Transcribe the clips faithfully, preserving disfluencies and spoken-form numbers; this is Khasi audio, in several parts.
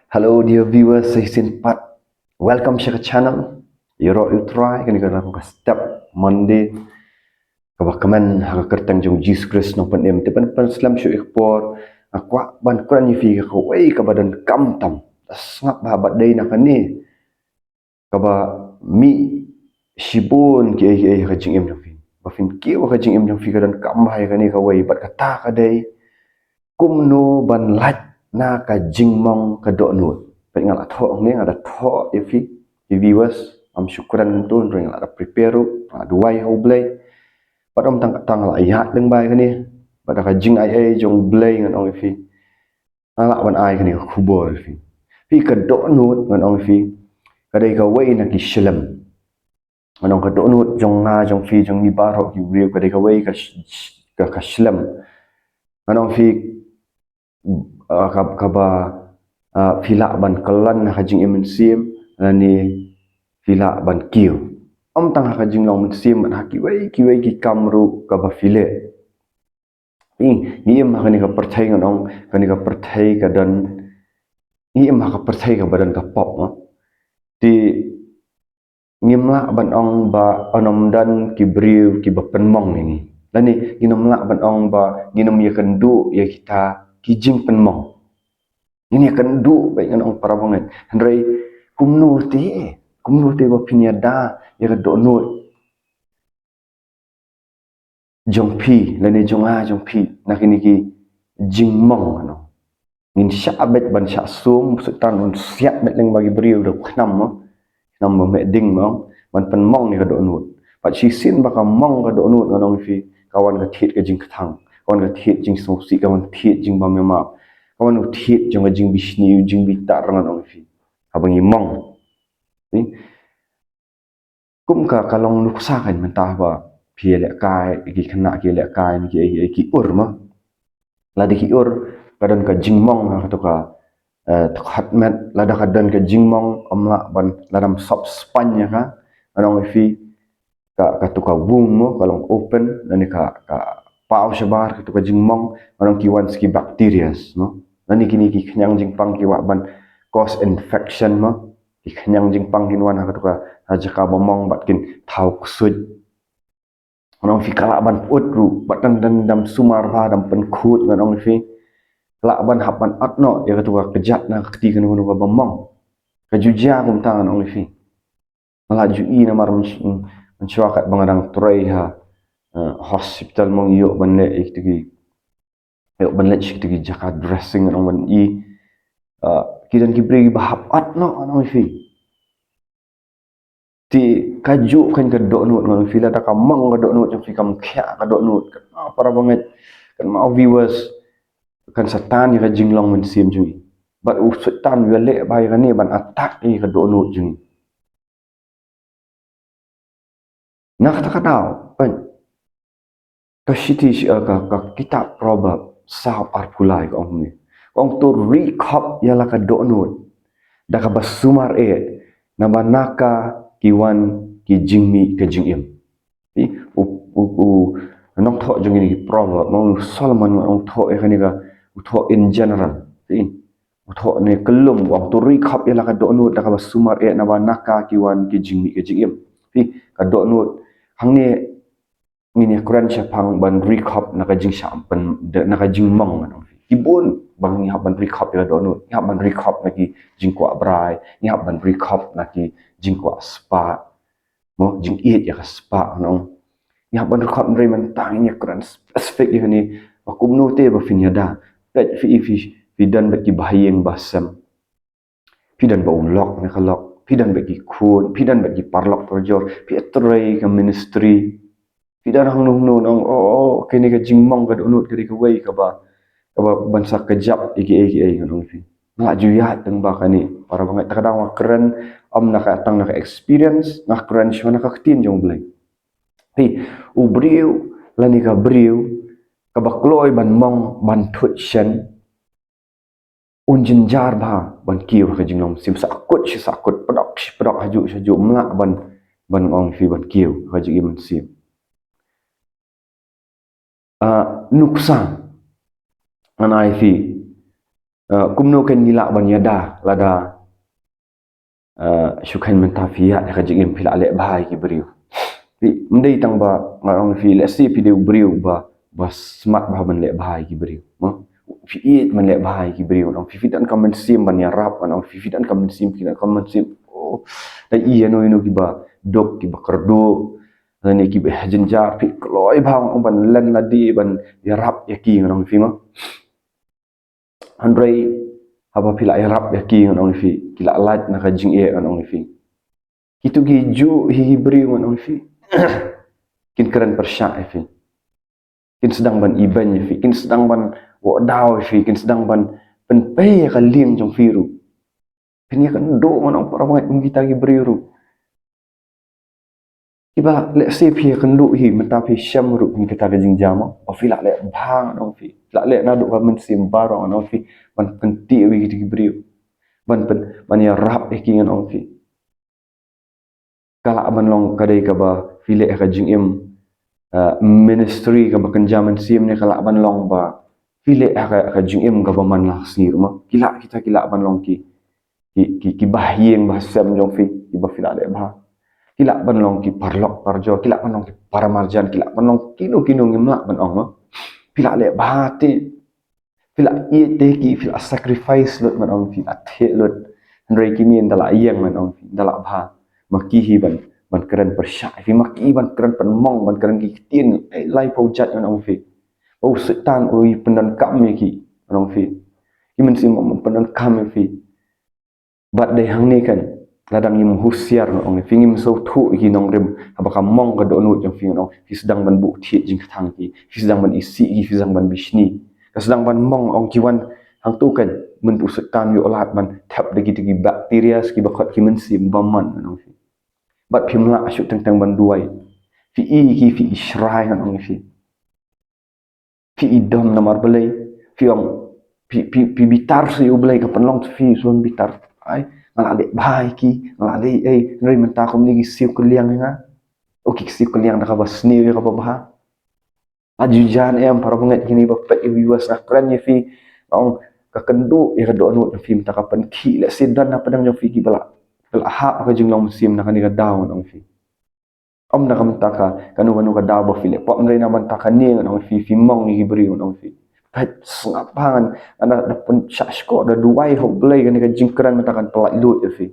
Hello dear viewers, sa shisien pat, welcome sha ka channel Ïaroh ïa U Trai. Kane ka long ka step Monday kaba kmen ha ka kyrteng jong u Jisu Khrist Nongpynim. Te ban pynslem shuh ïa ka por, nga kwah ban kren ïa phi ïa kawei kaba donkam tam. Da sngap bha ba dei na kane kaba mih shibun kiei kiei ha ka jingim jong phi. Ba phin kiew ha ka jingim jong phi, ka donkam bha ïa kane kawei, bad kata ka dei kumno ban lait na ka jingmong ka dohnud. Peit, nga la thoh hangne, nga la thoh ïa phi, phi viewers, ngam shu kren kumto, hynrei nga la da prepare ruh, nga la duwai ha U Blei. Bad ym tang kata, nga la ïaid lyngba ïa kane, bad da ka jingai ei jong U Blei ngan ong ïa phi, nga lah ban ai kane ka khubor ïa phi. Phi, ka dohnud ngan ong ïa phi, ka dei kawei na ki shlem. Ngan ong ka dohnud jong nga, jong phi, jong ngi baroh ki briew, ka dei kawei ka sh-, sh-, ka, ka shlem. Ngan ong ïa phi, ah, ka, kaba, ah, phi lah ban kylla ha ka jingim mynsiem, lane phi lah ban kiew. Ym tang ha ka jinglong mynsiem, bad ha kiwei kiwei ki kam ruh kaba phi leh. Ngi, ngi im ha kane ka pyrthei, ngan ong, kane ka pyrthei ka don, ngi im ha ka pyrthei kaba don ka pop, no? Te ngim lah ban ong ba ym don ki briew kiba pynmong ïa ngi. Lane ngin ym lah ban ong ba ngin ym ïakynduh ïa kita ki jingpynmong. Ngin ïakynduh beit, ngan ong, para bangeit. Hynrei kumno te, kumno te ba phin ïada ïa ka dohnud jong phi, lane jong nga, jong phi, na kine ki jingmong, no? Ngin shah beit ban shah sum, u Soitan un siat beit lyngba ki briew da u khnam, no? Khnam ba meh ding, no? Ban pynmong ïa ka dohnud. Bad shisien ba ka mong ka dohnud, ngan ong ïa phi, ka wan ka thied ka jingkthang, ka wan ka thied jingsngewsih, ka wan ka thied jingbym ïamap, ka wan ka thied jong ka jingbishni, jingbitar, ngan ong ïa phi. Haba ngi mong. Ni? Kum ka, ka long nuksa kan mynta ba phi ïalehkai, ki khynnah ki ïalehkai, ki, ki, ki ur, ma. Lada ki ur, ka don ka jingmong ha kato ka, eh, dkhot met, lada ka don ka jingmong, ym lah ban, lada ym sop spaiñ ïa ka, ngan ong ïa phi, ka, kato ka womb, mo, ka long open, lane ka, ka paw shabar, kato ka jingmong, ngan ong, ki wan sa ki bacterias, mo. Lane kine ki khñiang jingpang ki kwah ban cause infection, mo. Ki khñiang jingpang kin wan ha kato ka, ha jaka ba mong bad kin thaw ksuid. Ngan ong ïa phi, ka lah ban pyut ruh, bad lada ym sumar bha, ym pynkhuid, ngan ong ïa phi, ka lah ban hap ban ot noh ïa kato ka kjat na ka kti kano kano kaba mong. Ka ju jia kumta, ngan ong ïa phi. Nga la ju ïohi namar myn-, mynshuwa katba nga dang trei ha, eh, hospital, mo, ïoh ban leit ïa kito ki, ïoh ban leit sha kito ki jaka dressing, ngan ong, ban ïohi, eh, ki don ki briew kiba hap ot noh, ngan ong ïa phi. Te kajuh kan ka dohnud, ngan ong ïa phi, lada ka mong ka dohnud jong phi, kam khia ka dohnud, kynmaw, para bangeit, kynmaw, viewers, kan sa tan ïa ka jinglong mynsiem jong ngi. Bad u Soitan u ïaleh bha ïa kane ban attack ïa ka dohnud jong ngi. Na kata ka daw, peit. Ka shithi shi, eh, ka, ka kitab Proverb saw arphew lai ka ong kumne. Ka ong, to ri khop ïa la ka dohnud da kaba sumar eh, naba na ka ki wan ki jingmih ka jingim. Phi, u, u, u nongthoh jong kine ki Proverb, mo, u Solomon, u thoh ïa kane ka, u thoh in general. Phi, u thoh ne kyllum, u ong, to ri khop ïa la ka dohnud da kaba sumar eh, naba na ka ki wan ki jingmih ka jingim. Phi, ka dohnud, hangne ngin ïa kren shaphang ban ri khop na ka jingshah pyn-, de-, na ka jingmong, ngan ong ïa phi. Ki bun ba ngi hap ban ri khop ïa ka dohnud, ngi hap ban ri khop na ki jingkwah brai, ngi hap ban ri khop na ki jingkwah spah. Mo, jingïeit ïa ka spah, ngan ong. Ngi hap ban ri khop, hynrei mynta ngin ïa kren specific ïa kane, ba kumno te ba phin ïada. Peit, phi, phi, phi don bad ki bahaïing bahasem. Phi don bad u lok ne ka lok, phi don bad ki khun, phi don bad ki paralok parajor, phi ïatrei ka ministry. Phi don hangno hangno, ngan ong, oh, oh, kane ka jingmong ka dohnud ka dei kawei kaba, kaba ban sa kjap ïa kiei kiei, ngan ong ïa phi. Nga la ju ïaid tang ba kane, para bangeit, te ka daw nga kren, ym na ka, tang na ka experience, nga kren shuwa na ka ktien jong U Blei. Phi, u briew, lane ka briew kaba kloi ban mong, ban thut shen, un jynjar bha ban kiew ha ka jinglong mynsiem, sahkut shi sahkut, pdok shi pdok, hajuh shi hajuh, ym lah ban, ban ong ïa phi, ban kiew ha ka jingim mynsiem. Ah, nuksa, ngan ai ïa phi, Uh, kumno kan ngi lah ban ïada lada, uh, shu khein mynta phi ïa ka jingim phi lah leh bha ïa ki briew. Phi, ym dei tang ba nga ong phi, let's say phi dei u briew ba, ba smat bha ban leh bha ïa ki briew. Mo? Phi ïeit ban leh bha ïa ki briew. Ngan ong phi, phi don ka mynsiem ban ïarap, ngan ong phi, phi don ka mynsiem, phi don ka mynsiem. Oh, da ïa no ïa no kiba duk, kiba kyrduh, lane kiba jynjar, phi kloi bha ngan ong ban len lade ban ïarap ïa ki, ngan ong phi mo. Hynrei haba phi lah ïarap ïa ki, ngan ong ïa phi, ki lah lait na ka jingeh, ngan ong ïa phi. Kito ki juh hi ki briew, ngan ong ïa phi. Kin kren pyrshah ïa phi. Kin sdang ban ibeiñ ïa phi, kin sdang ban wad daw ïa phi, kin sdang ban pynpei ïa ka lieng jong phi ruh. Phin ïakynduh, ngan ong, para bangeit, kum kita ki briew ruh. Kiba, let's say phi ïakynduh hi, mynta phi shem ruh kum kita ki jingjia mo, ba phi lah leh bha, ngan ong ïa phi. Lah leh naduh ka mynsiem baroh, ngan ong ïa phi, ban kyntiew ïa kita ki briew. Ban pyn, ban ïarap ïa ki, ngan ong ïa phi. Ka lah ban long ka dei kaba phi leh ka jingim, uh, ministry kaba kynja mynsiem, ne ka lah ban long ba phi leh ka, ka jingim kaba man la ka sngi ruh mo. Ki lah, kita ki lah ban long ki, ki, ki, ki bahaïing bahasem jong phi, kiba phi lah leh bha. Ki lah ban long ki paralok parajor, ki lah ban long ki paramarjan, ki lah ban long kino kino, ngim lah ban ong mo. Phi lah leh bha te. Phi lah ïeit te ki, phi lah sacrifice lut, ngan ong ïa phi, la thiah lut. Hynrei kine ynda la ïeng, ngan ong ïa phi, ynda la bha, ma ki hi ban, ban kren pyrshah ïa phi, ma ki ban kren pynmong, ban kren ki ktien, eh, laiphew jait, ngan ong ïa phi. Ba u Soitan u ïa pyndonkam ïa ki, ngan ong ïa phi. Ki mynsiem u pyndonkam ïa phi. Bad dei hangne kan, lada ngim husiar, ngan ong ïa phi, ngim sngewthuh ïa ki nongrim, haba ka mong ka dohnud jong phi, ngan ong, phi sdang ban buh thied jingkthang ïa ki, phi sdang ban isih ïa ki, phi sdang ban bishni. Ka sdang ban mong, ong, ki wan hangto kan, mynta u Soitan u ïoh lad ban thep da kita ki bacteria kiba khot ki mynsiem bymman, ngan ong ïa phi. Bad phim lah shuh teng teng ban duwai. Phi i ïa ki, phi i shrai, ngan ong ïa phi. Phi i dom namar balei? Phi ong, phi, phi, phi bitar sa ïa u Blei, ka pynlong phi shu bitar. Ai, nga la leh bha ïa ki, nga la leh ei, hynrei mynta kumne ki siew kylliang ïa nga. O, ki siew kylliang da kaba sniew ïa kaba bha. La ju jan em, para bangeit, kine ba peit ïa u viewers, nga kren ïa phi. Nga ong, ka kynduh ïa ka dohnud jong phi mynta, ka pynkhih, lehse don na pdeng jong phi kiba la, ba la hap ka jinglong mynsiem na kane ka daw, ngan ong ïa phi. Ym na ka bynta ka, kano kano ka daw ba phi leh pop, hynrei na ka bynta kane, ngan ong ïa phi, phi mong ïa ki briew, ngan ong ïa phi. Ka sngap bha, ngan, ngan da, da pynshah shkor, da duwai ha u Blei, kane ka jingkren mynta kan pyllait luid ïa phi.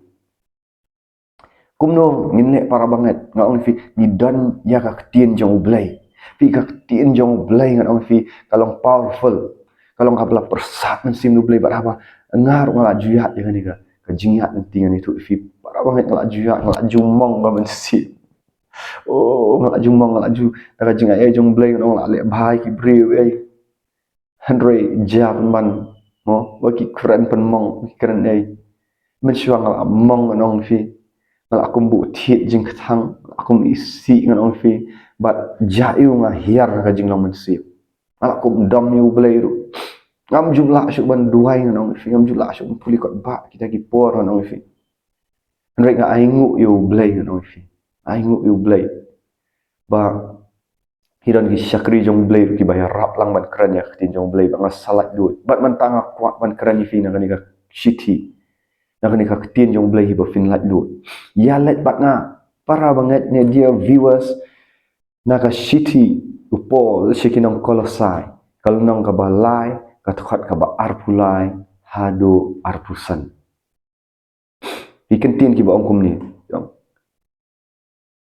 Kumno ngin leh, para bangeit? Ngan ong ïa phi, ngi don ïa ka ktien jong u Blei. Phi, ka ktien jong u Blei, ngan ong ïa phi, ka long powerful. Ka long kaba la pyrsad mynsiem u Blei, bad haba nga ruh nga la ju ïaid ïa kane ka, ka jingïaid lynti, ngan ïathuh ïa phi, para bangeit, nga la ju ïaid, nga la ju mong ka mynsiem. Oh, nga la ju mong, nga la ju, na ka jingaiei jong u Blei, ngan ong, la leh bha ïa ki briew ei. Hynrei jia pynban, mo, ba ki kren pynmong, ki kren ei. Mynshuwa nga la mong, ngan ong ïa phi. Nga la kum buh thied jingkthang, nga la kum isih, ngan ong ïa phi. Bad jia ïa u, nga hiar ka jinglong mynsiem. Nga la kum dom ïa u Blei ruh. Ngam ju lah shuh ban duwai, ngan ong ïa phi. Ngam ju lah shuh ban pule kot ba kita ki por, ngan ong ïa phi. Hynrei nga ainguh ïa u Blei, ngan ong ïa phi. Ainguh ïa u Blei. Ba ki don ki shakri jong u Blei ruh kiba ïarap lang ban kren ïa ka ktien jong u Blei, ba nga sa lait luid. Bad mynta nga kwah ban kren ïa phi na kane ka shithi, na kane ka ktien jong u Blei hi, ba phin lait luid. Ïa leit bad nga, para bangeit, ne dear viewers, na ka shithi u Paul sha ki nong Kolosai, ka lynnong kaba lai, ka dkhot kaba arphew lai haduh arphew san. Ki kyntien kiba ong kumne.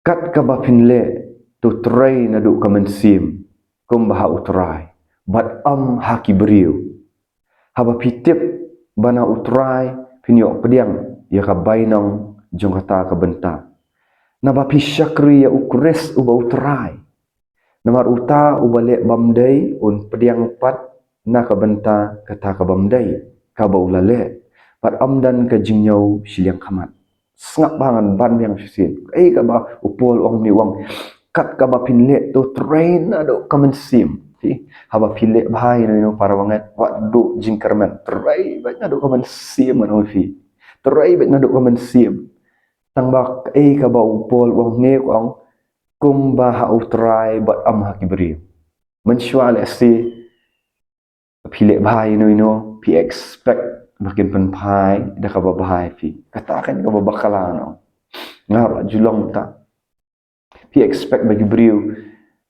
Kat kaba phin leh, to trei naduh ka mynsiem, kumba ha U Trai, bad ym ha ki briew. Haba phi tip ba na U Trai phin ïoh pdiang ïa ka bainong jong kata ka bynta. Naba phi shakri ïa U Khrist uba U Trai. Namar uta uba leh bymdei un pdiang pat na ka bynta kata ka bymdei kaba u la leh, bad ym don ka jingñiew shiliang khmat. Sngap bha, ngan ban biang shisien. Ei, kaba u Paul u ong ne, u ong, kat kaba phin leh, to trei naduh ka mynsiem. Phi, haba phi leh bha ïa no ïa no, para bangeit, wat duh jingkyrmen. Trei beit naduh ka mynsiem, ngan ong ïa phi. Trei beit naduh ka mynsiem. Tang ba ei kaba u Paul u ong ne, u ong, kumba ha U Trai bad ym ha ki briew. Mynshuwa lehse Phi leh bha ïa no ïa no, phi expect ba kin pynphai da kaba bha ïa phi. Kata kan kaba bakla no. Nga ruh ju long ta. Phi expect ba ki briew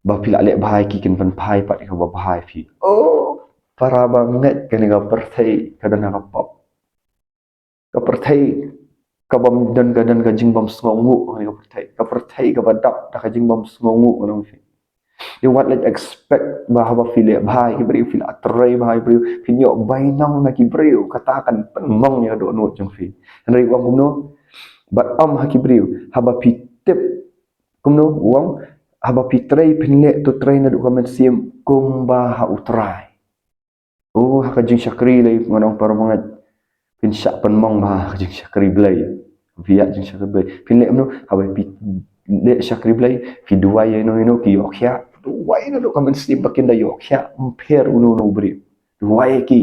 ba phi la leh bha ïa ki kin pynphai pat da kaba bha ïa phi. Oh, para bangeit, kane ka pyrthei ka don ha ka pop. Ka pyrthei ka bym don, ka don ka jingbymsngewnguh, kane ka pyrthei. Ka pyrthei kaba dap da ka jingbymsngewnguh, kane ka pyrthei. Ïa wat leh expect ba haba phi leh bha ïa ki briew, phi la trei bha ïa ki briew, phin ïoh bainong na ki briew, kata kan pynmong ïa ka dohnud jong phi. Hynrei u ong kumno? Bad ym ha ki briew, haba phi tip, kumno u ong, haba phi trei phin leh to trei naduh ka mynsiem kumba ha U Trai. Oh, ha ka jingshakri lei, ngan ong para bangeit, phin shah pynmong bha ha ka jingshakri Blei. Phi ïa jingshakri Blei. Phin leh kumno? Haba phi leh shakri Blei, phi duwai ïa no ïa no ki ïoh khiah. Duwai naduh ka mynsiem ba kin da ïoh khiah, ym pher uno uno u briew. Duwai ïa ki.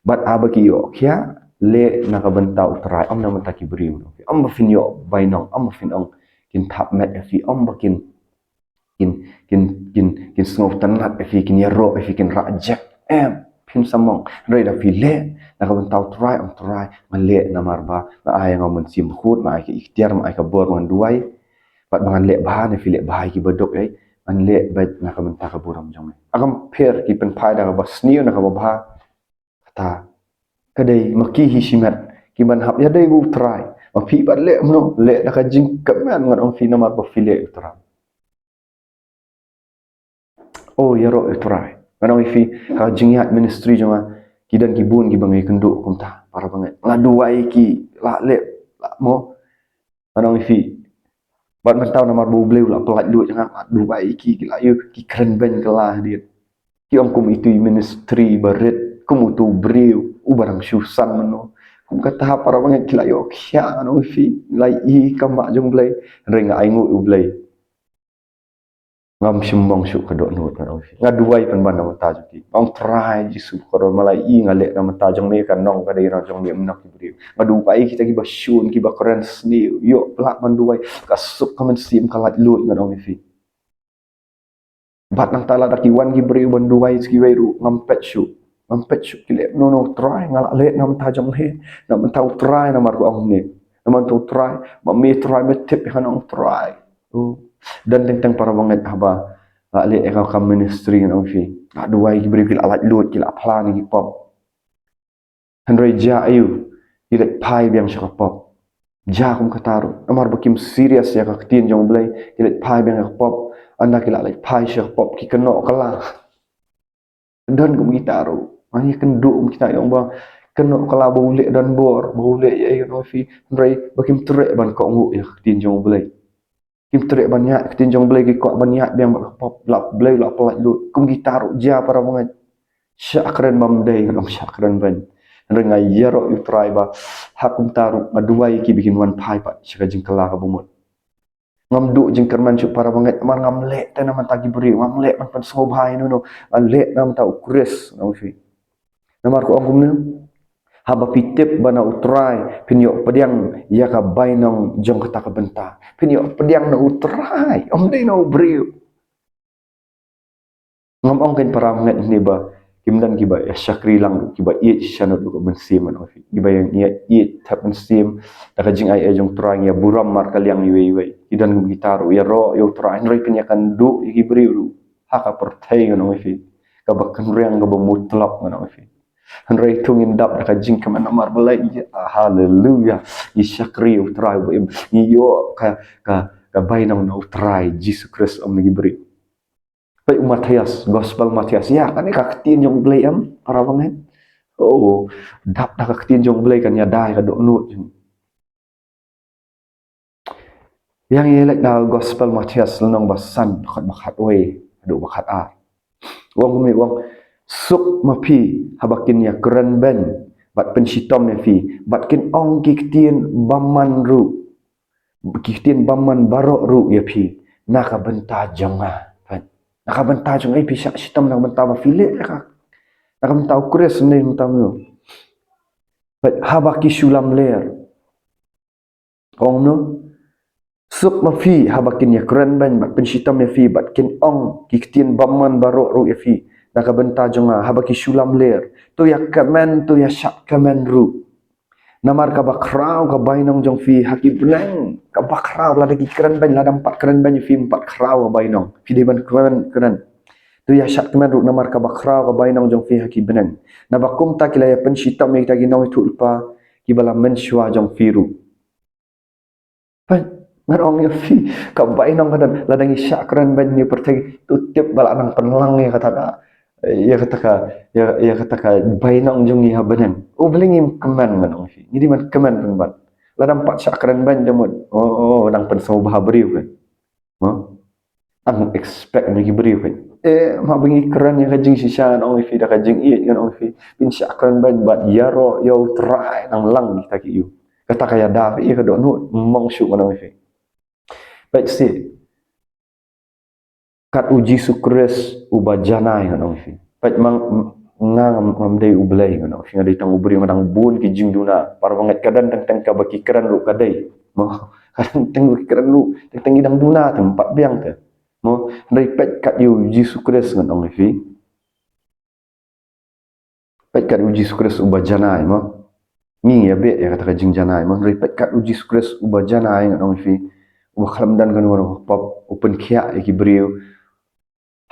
Bad haba ki ïoh khiah, leh na ka bynta U Trai, ym na ka bynta ki briew. Ym ba phin ïoh bainong, ym ba phin ong kin thap met ïa phi, ym ba kin kin, kin, kin, kin sngewtynnat ïa phi, kin ïaroh ïa phi, kin rah jek. Em, phim samong. Hynrei da phi leh na ka bynta U Trai, ong Trai, nga leh namar ba nga ai ïa nga u Mynsiem Bakhuid, nga ai ka iktiar, nga ai ka bor, ngan duwai. Bad ba ngan leh bha, ne phi leh bha ïa ki baduk, eh. Ngan leh beit na ka bynta ka burom jong me. Ym pher ki pynphai da kaba sniew, na kaba bha. Kata ka dei ma ki hi shimet kiban hap ïadei bad U Trai. Ma phi pat leh kumno, leh da ka jingkmen, ngan ong phi, namar ba phi leh U Trai. Oh, ïaroh U Trai. Ngan ong ïa phi, ha ka jingïaid ministry jong nga, ki don ki bun kiba nga ïakynduh kumta, para bangeit. Nga duwai ïa ki, la leh, la mo. Ngan ong ïa phi, bad mynta namar ba U Blei u la pyllait luid ïa nga, nga duwai ïa ki, ki la ïoh, ki kren beiñ kylla hadien. Ki ong kum itu i ministry barit, kum utu u briew uba dang shu san mynno. Kum kata, para bangeit, ki la ïoh khiah, ngan ong ïa phi, la i kam ba jong U Blei. Hynrei nga ainguh ïa U Blei. Ngam shym bong shuh ka dohnud, ngan ong ïa phi. Nga duwai pynban na ka bynta jong ki. Ong Trai Jisu, kordor, ma la i nga leh na ka bynta jong me, ka nong ka dei na jong me, ym na ki briew. Nga duwai kita kiba shun, kiba kren sniew, ïoh pynlong ban duwai. Ka suk ka mynsiem ka laitluid, ngan ong ïa phi. Bad nangta lada ki wan ki briew ban duwai sha kiwei ruh, ngam peit shuh. Ngam peit shuh ki leh, no, no, Trai, nga la leh na ka bynta jong me, na ka bynta U Trai, namar ka ong ne. Na ka bynta U Trai, ba me Trai me tip ïa nga, ong Trai. Oh. Don teng teng, para bangeit, haba la leh ïa ka ministry, ngan ong ïa phi. La duwai ki briew, ki la laitluid, ki la phla na ki pop. Hynrei jia aïu, ki leit phai biang sha ka pop. Jia kum kata ruh. Namar ba kim serious ïa ka ktien jong U Blei, ki leit phai biang sha ka pop. Ynda ki la leit phai sha ka pop, ki kynnoh kylla. Don kum kita ruh. Ngan ïakynduh kum kita, ïa ong ba kynnoh kylla ba u leh don bor, ba u leh ïa, ïa, ngan ong ïa phi. Hynrei ba kim treh ban kohnguh ïa ka ktien jong U Blei. Kim treh ban ïaid ktien jong U Blei, ki kwah ban ïaid biang bad ka pop, la U Blei la pyllait lut. Kum kita ruh jia, para bangeit. Shah kren bym dei, ngan ong shah kren beiñ. Hynrei nga ïaroh ïa U Trai ba ha kumta ruh nga duwai ïa ki ba kin wan phai pat sha ka jingkylla kaba mut. Ngam duh jingkyrmen shuh, para bangeit, namar ngam leh te na ka bynta ki briew, ngam leh ban pynsngewbha ïano ïano, nga leh na ka bynta U Khrist, ngan ong ïa phi. Namar ka ong kumne, haba phi tip ba na U Trai phin ïoh pdiang ïa ka bainong jong kata ka bynta. Phin ïoh pdiang na U Trai, ym dei na u briew. Ngam ong kein, para bangeit, ne ba kim don kiba ïa shakri lang ruh, kiba ïeit shisha lut ruh ka mynsiem, ngan ong ïa phi. Kiba ïa ïeit, ïeit thep mynsiem da ka jingai ei jong U Trai, ngi ïa burom markylliang iwei iwei. Ki don kum kita ruh, ïaroh ïa U Trai, hynrei phin ïakynduh ïa ki briew ruh ha ka pyrthei, ngan ong ïa phi, kaba kynriang, kaba mutlop, ngan ong ïa phi. Hynrei to ngin dap da ka jingkmen namar balei? Haleluya. Ngi shakri U Trai ba im, ngi ïoh ka, ka, ka bainong na U Trai Jisu Khrist, ym na ki briew. Peit u Mathaios, Gospel Mathaios. Ïa kane ka ktien jong U Blei, em, para bangeit. Oh, dap da ka ktien jong U Blei kan ïada ïa ka dohnud jong. Ïa ngi leit na Gospel Mathaios lynnong ba san, dkhot ba khatwei haduh ba khatar. U ong kumne, u ong, suk ma phi haba kin ïakren beiñ bad pynshitom ïa phi, bad kin ong ki ktien bymman ruh, ki ktien bymman baroh ruh ïa phi na ka bynta jong nga. Na ka bynta jong nga, phi shah shitom na ka bynta ba phi leh ïa ka, na ka bynta U Khrist ne na ka bynta mano? Bad haba ki shu lamler, ong no, suk ma phi haba kin ïakren beiñ bad pynshitom ïa phi, bad kin ong ki ktien bymman baroh ruh ïa phi na ka bynta jong nga, haba ki shu lamler, to ïa kmen, to ïa shah kmen ruh. Namar kaba khraw ka bainong jong phi ha ki bneng, kaba khraw lada ki kren beiñ, lada ym pat kren beiñ phi ym pat khraw ka bainong. Phi dei ban kmen, kren. To ïa shah kmen ruh namar kaba khraw ka bainong jong phi ha ki bneng. Naba kumta ki la ïa pynshitom ïa kita ki nongïathuh lypa kiba la mynshuwa jong phi ruh. Peit, ngan ong ïa phi, ka bainong ka don, lada ngi shah kren beiñ ha ine i pyrthei, to tip ba la nang pynlang ïa kata ka, ïa kata ka, ïa, ïa kata ka bainong jong ngi ha bneng. U Blei ngim kmen, ngan ong ïa phi. Ngi dei ban kmen ryngbat. Lada ym pat shah kren beiñ, da mut, oh, oh, dang pynsngewbha briew, kan. Mo? Ang expect na ki briew, kan. Eh, ma ba ngi kren ïa ka jingshisha, ngan ong ïa phi, da ka jingïeit, ngan ong ïa phi. Phin shah kren beiñ bad ïaroh ïa U Trai, nang lang kita ki ïew. Kata ka ïada ïa ka dohnud, ym ong shuh, ngan ong ïa phi. Peit seh. Kat U Jisu Khrist uba janai, ngan ong ïa phi. Peit, ma nga ngam, ngam dei U Blei, ngan ong ïa phi, nga dei tang u briew, nga dang bun ki jingduna. Para bangeit, ka don teng teng kaba ki kren ruh ka dei. Mo, ka don teng ki kren ruh, teng teng ki dang duna te, ym pat biang te. Mo, hynrei peit kat ïa U Jisu Khrist, ngan ong ïa phi. Peit kat U Jisu Khrist uba janai, mo. Ngi ïa beh ïa kata ka jingjanai, mo. Hynrei peit kat U Jisu Khrist uba janai, ngan ong ïa phi. Uba khlem don kano kano ka pop, u pynkhiah ïa ki briew.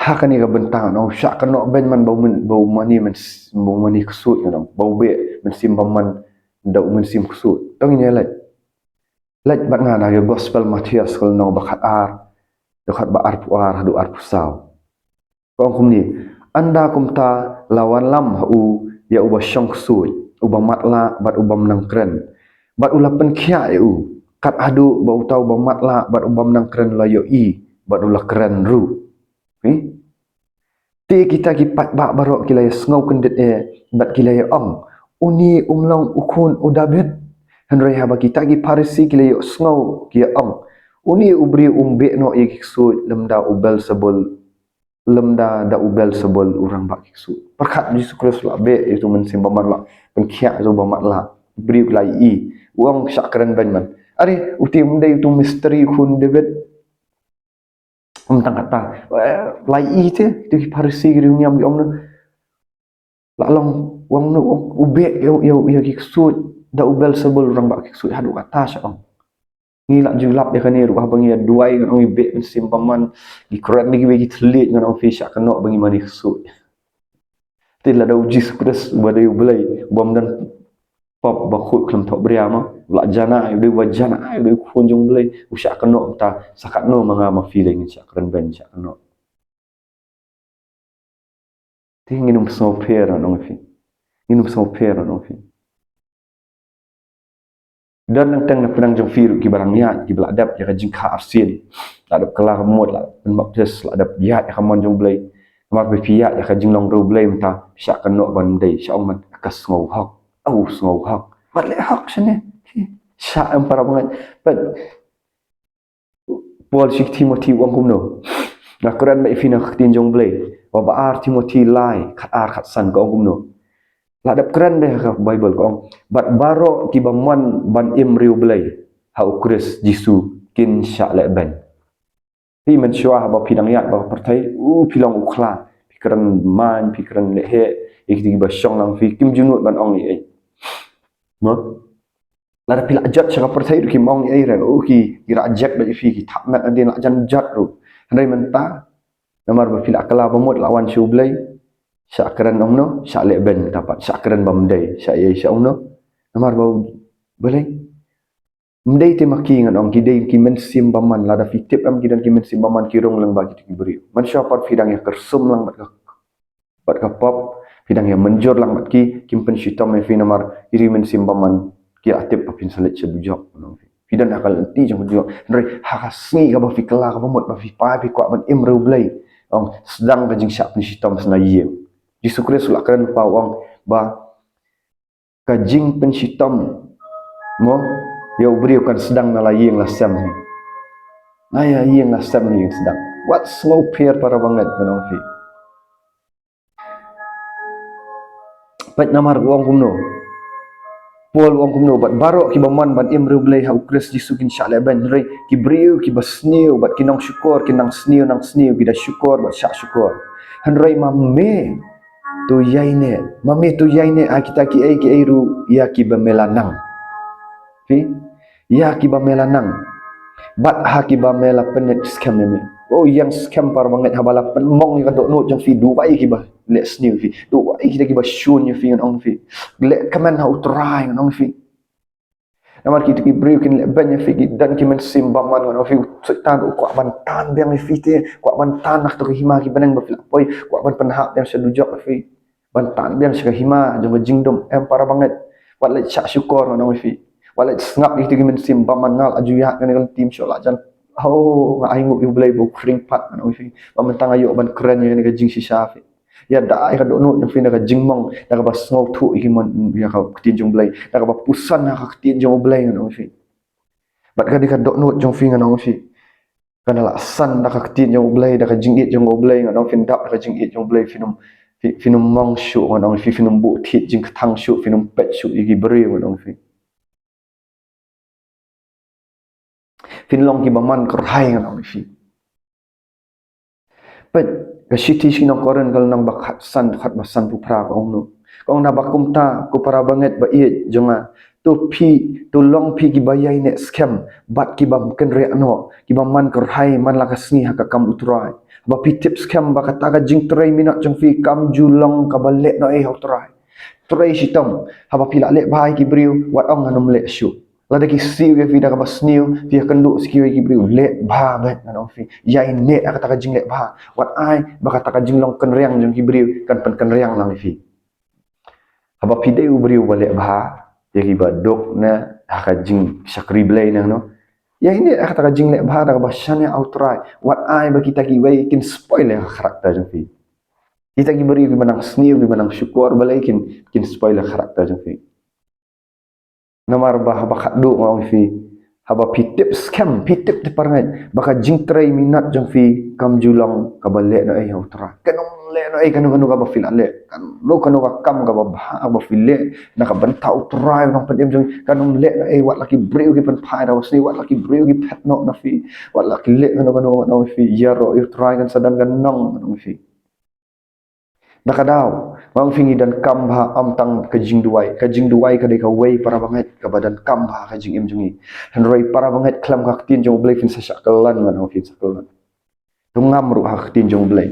Ha kane ka bynta, ngan ong, shah kynnoh beiñ man ba u myn, ba u mane myn, ba u mane ksuid, ngan ong. Ba u beh mynsiem bymman da u mynsiem ksuid. To ngin ïa leit. Leit bad nga na ka Gospel Mathaios, ka lynnong ba khatar, dkhot ba arphew ar haduh arphew saw. Ka ong kumne, ynda kumta la wanlam ha u ïa uba shong ksuid, uba matlah bad ubym nang kren. Bad u la pynkhiah ïa u, kat haduh ba uta uba matlah bad ubym nang kren u la ïohi, bad u la kren ruh. Phi? Te kita ki paidbah baroh ki la ïa sngew kyndit eh, bad ki la ïa ong, une um long u khun u Dabid? Hynrei haba kita ki Pharisi ki la ïohsngew, ki ïa ong, une u briew um beh noh ïa ki ksuid lymda u Beelzebul, lymda da u Beelzebul u rangbah ki ksuid. Pyrkhat, Jisu Khrist u la beh ïa utu u mynsiem bymman, u la pynkhiah ïa uba matlah. Briew ki la ïohi. U ong shah kren beiñ man. Are, uti um dei utu u mistri u khun Dabid? Ym tang kata. Eh, la ïohi te, utu ki Pharisi ki riewniam ki ong noh. La long, u ong noh, u beh ïa, ïa, ïa ki ksuid da u Beelzebul u rangbah ki ksuid, haduh kata shah ong. Ngi la ju lap ïa kane ruh, haba ngi ïa duwai, ngan ong, ngi beh mynsiem bymman, ngi kren da kiwei ki thylliej, ngan ong ïa phi, shah kynnoh ba ngi mane ksuid. Te lada U Jisu Khrist uba dei U Blei, ubym don pop ba khuid khlem thohbria, mo, u la janai, u dei uba janai, u dei u Khun jong U Blei, u shah kynnoh mynta, sa katno ma nga ma phi lei ngin shah kren beiñ, shah kynnoh. Te ngin ym sngewpher, ngan ong ïa phi. Ngin ym sngewpher, ngan ong ïa phi. Don teng teng na pdeng jong phi ruh kiba dang ïaid, kiba la dep ïa ka jingkha arsien, la dep kylla ka mut, la dep pynbaptis, la dep ïaid ïa ka mon jong U Blei. Namar ba phi ïaid ïa ka jinglong riewblei mynta, shah kynnoh ban ym dei, shah ong ban, ka sngewhok. Aw sngewhok. Wat leh hok shane. Shah em para bangeit. But Paul sha ki Timothi u ong kumno? Nga kren bad phi na ka ktien jong U Blei. Ba, ba ar Timothi lai, khatar khatsan ka ong kumno? La dep kren de ha ka Baibl ka ong, bad baroh kiba mon ban im riewblei ha U Khrist Jisu kin shah leh beiñ. Phi mynshuwa haba phi dang ïaid bad ka pyrthei, u phi long u khlad, phi kren main, phi kren lehheh ïa kito kiba shong lang phi, kim ju nud ban ong ei ei. Mo? Lada phi la jot sha ka pyrthei ruh kim ong ei ei re, oh, ki, ki reject bad phi, ki thap met nadien, la jan jot ruh. Hynrei mynta, namar ba phi la kylla ba mut, la wan sha U Blei, shah kren ong no, shah leh beiñ mynta pat, shah kren bym dei, shah ei ei, shah ong no. Namar ba U Blei, ym dei te ma ki, ngan ong, ki dei ki mynsiem bymman, lada phi tip em ki don ki mynsiem bymman, ki rung lang bad kito ki briew. Mynshuwa pat phi dang ïa kyrsum lang bad ka bad ka pop, phi dang ïa mynjur lang bad ki, kim pynshitom ïa phi namar ki dei mynsiem bymman, ki la tip ba phin sa leit sha dujok, ngan ong ïa phi. Phi don ha ka lynti jong ka dujok. Hynrei ha ka sngi kaba phi kylla kaba mut ba phi phai phi kwah ban im riewblei, ong, sdang ka jingshah pynshitom sa na ïing. Jisu Khrist u la kren lypa u ong ba ka jingpynshitom, mo, ïa u briew kan sdang na la ïing la sem hi. Na la ïing la sem hi sdang. Wat sngewpher para bangeit, ngan ong ïa phi. Peit namar u ong kumno? Paul u ong kumno, bad baroh kiba mon ban im riewblei ha u Khrist Jisu kin shah lehbeiñ, hynrei ki briew kiba sniew bad ki nongshukor kin nang sniew nang sniew, ki da shukor bad shah shukor. Hynrei ma me to ïaineh, ma me to ïaineh ha kita kiei kiei ruh ïa kiba me la nang. Phi, ïa kiba me la nang. Bad ha kiba me la pynngeit skhem ïa me. Oh, ïeng skhem para bangeit, haba la pynmong ïa ka dohnud jong phi, duwai kiba leh sniew ïa phi, duwai kita kiba shun ïa phi ngan ong ïa phi. Leh kmen ha u Trai ngan ong ïa phi. Namar kito ki briew kin lehbeiñ ïa phi, ki don ki mynsiem bymman ngan ong ïa phi. U Soitan u kwah ban tan biang ïa phi te, kwah ban tan na kato ka hima ki bneng ba phi la poi, kwah ban pynhap biang sha dujok ïa phi. Ban tan biang sha ka hima jong ka jingdum, em para bangeit. Wat leh shah shukor ngan ong ïa phi. Wat leh sngap ïa kito ki mynsiem bymman, nga la ju ïaid kane ka lynti shuh la jan. Oh, nga ainguh ïa u Blei ba u khring pat ngan ong ïa phi. Ba mynta nga ïoh ban kren ïa kane ka jingshisha phi. Ïada ïa ka dohnud jong phi da ka jingmong, da kaba sngewthuh ïa ki mon, ïa ka ktien jong u Blei, da kaba puson ha ka ktien jong u Blei ngan ong ïa phi. Bad ka dei ka dohnud jong phi ngan ong ïa phi. Kan la san da ka ktien jong u Blei, da ka jingïeit jong u Blei, ngan ong phin dap da ka jingïeit jong u Blei, phin ym, phi, phin ym mong shuh ngan ong ïa phi, phin ym buh thied jingkthang shuh, phin ym peit shuh ïa ki briew ngan ong ïa phi. Phin long kiba man kyrhai ngan ong ïa phi. Peit, ka shithi sha ki nong Korinth ka lynnong ba khatsan, dkhot ba sanphew phra ka ong kumno. Ka ong naba kumta, ko para bangeit ba ïeit jong nga, to phi, to long phi kiba ïaineh skhem bad kiba kynriah noh, kiba man kyrhai man la ka sngi ha ka kam u Trai. Haba phi tip skhem ba kata ka jingtrei minot jong phi kam ju long kaba lehnohei ha u Trai. Trei shitom, haba phi la leh bha ïa ki briew, wat ong ngan ym leh shuh. Lada ki siew ïa phi da kaba sniew, phi ïakynduh sniew ïa ki briew, leh bha beit ngan ong ïa phi. Ïaineh ha kata ka jingleh bha. Wat ai ba kata ka jinglong kynriang jong ki briew kan pynkynriang lang ïa phi. Haba phi dei u briew ba leh bha ïa kiba duk na ha ka jingshakri Blei nangno, ïaineh ha kata ka jingleh bha da kaba shaniah ha u Trai. Wat ai ba kita kiwei kin spoil ïa ka character jong phi. Kita ki briew kiba nang sniew, kiba nang shukor balei kin, kin spoil ïa ka character jong phi. Namar ba haba khatduh nga ong ïa phi, haba phi tip skhem, phi tip te para ngeit ba ka jingtrei minot jong phi kam ju long kaba lehnohei ha u Trai. Kan ym lehnohei kano kano kaba phi la leh, kano kano ka kam kaba bha kaba phi leh na ka bynta u Trai u nongpynim jong phi, kan ym lehnohei. Wat la ki briew ki pynphai da ka basniew, wat la ki briew ki phet noh na phi, wat la ki leh kano kano, ngan ong ïa phi, ïaroh ïa u Trai kan sa don ka nong, ngan ong ïa phi. Da ka daw, nga ong ïa phi, ngi donkam bha ym tang ka jingduwai. Ka jingduwai ka dei kawei para bangeit kaba donkam bha ha ka jingim jong ngi. Hynrei para bangeit, khlem ka ktien jong u Blei phin sa shah kyllon, ngan ong ïa phi, sa kyllon. To ngam ruh ha ka ktien jong u Blei.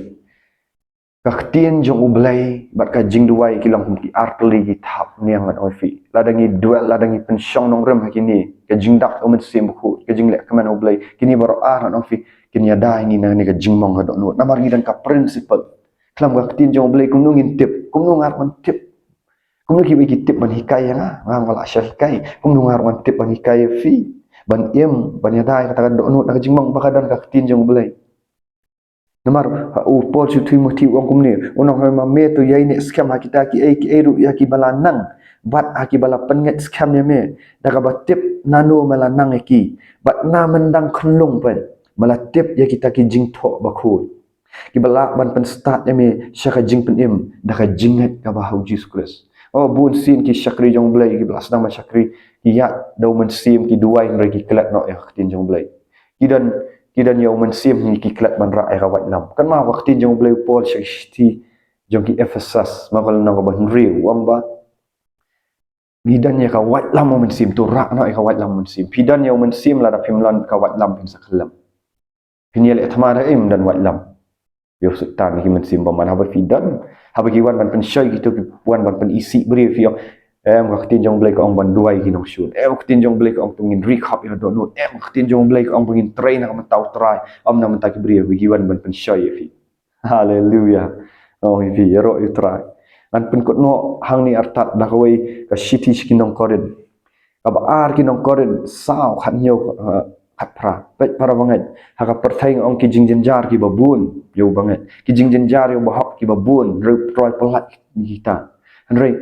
Ka ktien jong u Blei bad ka jingduwai ki long kum ki artylli ki thapniang, ngan ong ïa phi. Lada ngi dwell, lada ngi pynshong nongrim ha kine, ka jingdap u Mynsiem Bakhuid, ka jingleh kmen ha u Blei, kine baroh ar, ngan ong ïa phi, kin ïada ïa ngi na kane ka jingmong ka dohnud. Namar ngi don ka principle. Khlem ka ktien jong u Blei kumno ngin tip? Kumno nga ruh ngan tip? Kumno kiwei ki tip ban hikai ïa nga? Nga ngam lah shah hikai. Kumno nga ruh ngan tip ban hikai ïa phi ban im, ban ïada ïa kata ka dohnud na ka jingmong ba ka don ka ktien jong u Blei? Namar u Paul sha u Timothi u ong kumne, u ong, hynrei ma me to ïaineh skhem ha kita kiei kiei ruh ïa kiba la nang bad ha kiba la pynngeit skhem ïa me, da kaba tip nano me la nang ïa ki, bad na mynta khunlung pat me la tip ïa kita ki jingthoh bakhuid kiba lah ban pynstad ïa me sha ka jingpynim da ka jingngeit kaba ha u Jisu Khrist. Oh, bun sien ki shakri jong u Blei kiba la sdang ban shakri, ki ïaid da u mynsiem, ki duwai, hynrei ki klet noh ïa ka ktien jong u Blei. Ki don, ki don ïa u mynsiem, hynrei ki klet ban rah ïa ka waitlam. Kynmaw ka ktien jong u Blei, u Paul sha ki shithi jong ki Ephesus, ma ka lynnong kaba hynriew, u ong ba ngi don ïa ka waitlam u mynsiem, to rah noh ïa ka waitlam u mynsiem. Phi don ïa u mynsiem, lada phim don ka waitlam phin sa khyllem. Phin ïaleh thma da ei, ym don waitlam. Ïa u Soitan, ki mynsiem bymman. Haba phi don, haba ki wan ban pynshoi, kito ki wan ban pynisih briew, phi ong, em, ka ktien jong u Blei ka ong ban duwai ki nongshun. Em, ka ktien jong u Blei ka ong ba ngin ri khap ïa ka dohnud. Em, ka ktien jong u Blei ka ong ba ngin trei na ka bynta u Trai, ym na ka bynta ki briew. Haba ki wan ban pynshoi ïa phi. Haleluya. Ong ïa phi, ïaroh ïa u Trai. Ngan pynkut noh hangne artat da kawei ka shithi sha ki nong Korinth. Kaba ar, ki nong Korinth saw, khathynñiew, eh, khatphra. Peit para bangeit, ha ka pyrthei nga ong ki jingjynjar kiba bun ïa u bangeit, ki jingjynjar ïa u bahok kiba bun, hynrei u Trai pyllait ïa kita. Hynrei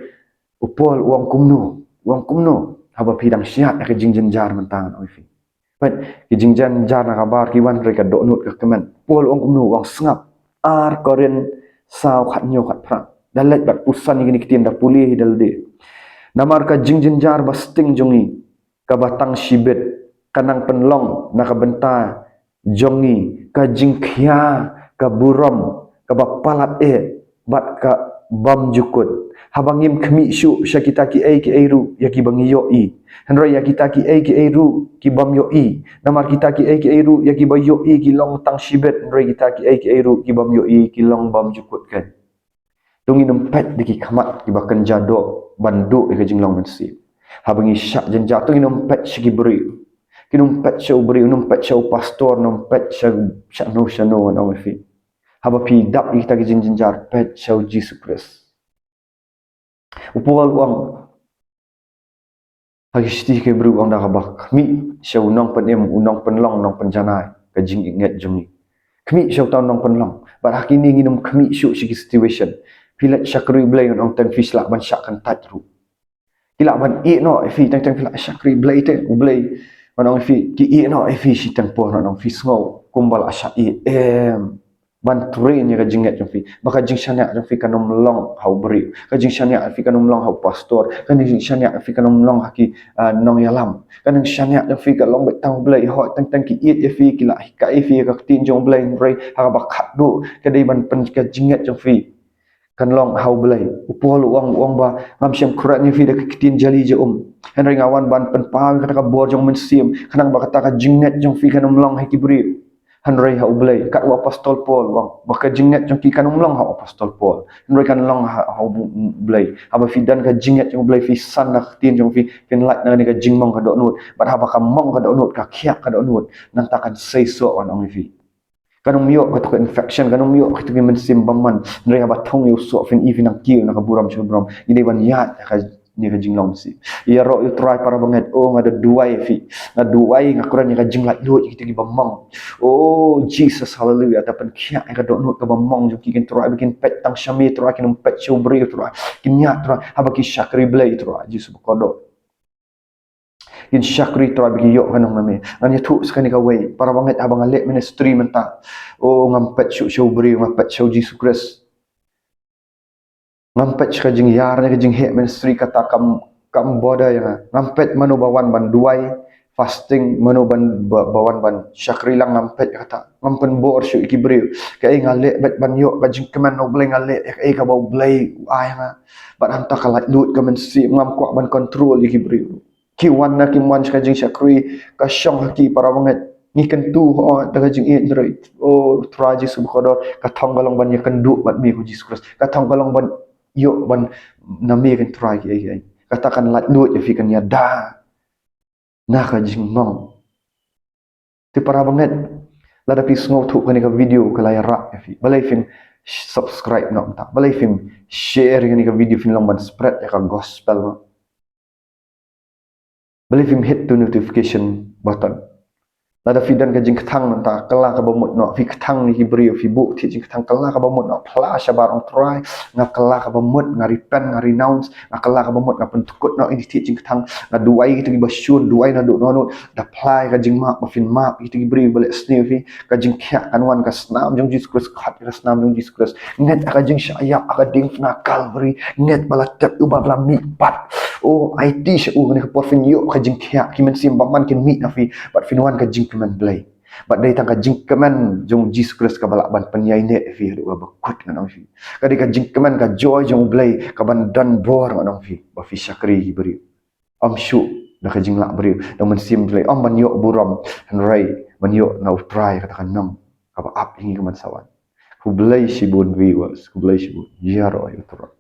u Paul u ong kumno, u ong kumno haba phi dang shad ïa ka jingjynjar mynta, ngan ong ïa phi. Peit, ki jingjynjar na ka bar ki wan hynrei ka dohnud ka kmen. Paul u ong kumno, u ong, sngap. Ar Korinth saw, khathynñiew, khatphra. Da leit bad puson ïa kine ki ktien, da pule hi da lade. Namar ka jingjynjar ba sting jong ngi, kaba tang shibit, ka nang pynlong na ka bynta jong ngi ka jingkhia, ka burom, kaba palat eh, bad ka bym jukut. Haba ngim khmih shuh sha kita kiei kiei ruh ïa kiba ngi ïohi, hynrei ïa kita kiei kiei ruh ki bym ïohi. Namar kita kiei kiei ruh ïa kiba ïohi ki long tang shibit, hynrei kita kiei kiei ruh ki bym ïohi ki long bym jukut kein. To ngin ym peit da ki khmat kiba kynja doh ban duh ïa ka jinglong mynsiem. Haba ngi shah jynjar, to ngin ym peit sha ki briew. Ngin ym peit sha u briew, ngin ym peit sha u pastor, ngin ym peit sha, shano shano, ngan ong ïa phi. Haba phi dap ïa kita ki jingjynjar, peit sha u Jisu Khrist. U Paul u ong ha ki shithi ki Hebru, u ong da kaba khmih sha u nongpynim, u nongpynlong, nongpynjanai ka jingngeit jong ngi. Khmih sha uta u nongpynlong. Bad ha kine ngin ym khmih shuh sha ki situation. Phi leit shakri Blei, ngan ong, tang phi lah ban shah kyntait ruh. Ki lah ban ïeh noh ïa phi, teng teng phi lah shakri Blei te, U Blei, ngan ong ïa phi, ki ïeh noh ïa phi shiteng por, ngan ong, phi sngew kumba lah shah ïeh. Em, ban train ïa ka jingngeit jong phi ba ka jingshaniah jong phi kan ym long ha u briew, ka jingshaniah jong phi kan ym long ha u pastor, ka jingshaniah jong phi kan ym long ha ki, ah, nongïalam, ka jingshaniah jong phi ka long beit tang U Blei. Hooid, teng teng ki ïeit ïa phi, ki lah hikai ïa phi ïa ka ktien jong U Blei, hynrei ha kaba khatduh ka dei ban pyn, ka jingngeit jong phi kan long ha U Blei. U Paul u ong, u ong ba ngam shym kren ïa phi da ka ktien jali ja um, hynrei nga wan ban pynpaw ïa kata ka bor jong U Mynsiem, khnang ba kata ka jingngeit jong phi kan ym long ha ki briew, hynrei ha U Blei. Kat u apostol Paul u ong ba ka jingngeit jong ki kan ym long ha u apostol Paul, hynrei kan long ha, ha U Blei. Haba phi don ka jingngeit jong U Blei, phi san na ka ktien jong phi, phin lait na kane ka jingmong ka dohnud. Bad haba ka mong ka dohnud, ka khiah ka dohnud, nangta kan seisoh, ngan ong ïa phi. Kan ym ïoh kato ka infection, kan ym ïoh kato ka mynsiem bymman. Hynrei haba thung ïa u soh, phin i, phin nang kiew na ka burom sha burom. Ngi dei ban ïaid ha kane ka jinglong mynsiem. Ïaroh ïa U Trai para bangeit. Oh, nga da duwai ïa phi. Nga duwai, nga kren ïa ka jinglaitluid ïa kito kiba mong. Oh Jesus, haleluya. To pynkhiah ïa ka dohnud kaba mong jong ki, kin, Trai, ba kin peit tang sha me, Trai, kin ym peit sha u briew, Trai. Kin ïaid, Trai, haba ki shakri Blei, Trai Jisu bakordor. Kin shakri, Trai, ba ki ïoh ka nong na me. Ngan ïathuh sa kane kawei, para bangeit, haba nga leh ministry mynta, oh, ngam peit shuh sha u briew, nga peit sha u Jisu Khrist. Ngam peit sha ka jingïar ne ka jingheh ministry, kata kam, kam bother ïa nga. Ngam peit mano ba wan ban duwai, fasting, mano ban, ba, ba wan ban shakri lang, ngam peit kata. Ngam pynbor shuh ïa ki briew. Kaei nga leh, beit ban ïoh ka jingkmen na U Blei nga leh, kaei kaba U Blei u ai ïa nga. Bad hangta ka laitluid ka mynsiem, ngam kwah ban control ïa ki briew. Ki wan ne kim wan sha ka jingshakri, ka shong ha ki, para bangeit. Ngi kyntu, oh, da ka jingïeit, hynrei, oh, Trai Jisu bakordor, ka thong ka long ban ïakynduh bad me, ko Jisu Khrist. Ka thong ka long ban ïoh ban na me, ko Trai, kiei kiei. Kata kan laitluid ïa phi, kan ïada na ka jingmong. Te para bangeit, lada phi sngewthuh kane ka video ka la ïarap ïa phi, balei phim subscribe noh mynta? Balei phim share ïa kane ka video, phin long ban spread ïa ka gospel noh? Balei phim hit to notification button? Lada phi don ka jingkthang mynta, kylla kaba mut noh, phi kthang ïa ki briew, phi buh thied jingkthang, kylla kaba mut noh, phla shabar, ong, Trai, nga kylla kaba mut, nga repent, nga renounce, nga kylla kaba mut, nga pyntyngkhuh noh ïa ki thied jingkthang, nga duwai ïa kito kiba shun, duwai naduh noh, naduh, da phla ïa ka jingmap, ba phin map ïa kito ki briew ba leh sniew ïa phi. Ka jingkhiah kan wan, ka snam jong Jisu Khrist, khot ïa ka snam jong Jisu Khrist. Ngeit ha ka jingshah ïap ha ka diengphna Calvary, ngeit ba la tep ïa u, ba la mihpat. Oh, aiti sha u, kane ka por phin ïoh ka jingkhiah, ki mynsiem bymman kin mih na phi, bad phin wan ka jingkmen Blei. Bad dei tang ka jingkmen jong Jisu Khrist kaba lah ban pynïaineh ïa phi haduh kaba kut, ngan ong ïa phi. Ka dei ka jingkmen, ka joy jong U Blei kaban don bor, ngan ong ïa phi, ba phi shakri ïa ki briew. Ym shuh da ka jinglah briew, da U Mynsiem Blei. Ym ban ïoh burom, hynrei ban ïoh na U Trai, kata ka nong kaba ap ïa ngi ka man sa wan. Khublei shibun viewers, khublei shibun. Ïaroh ïa U Trai.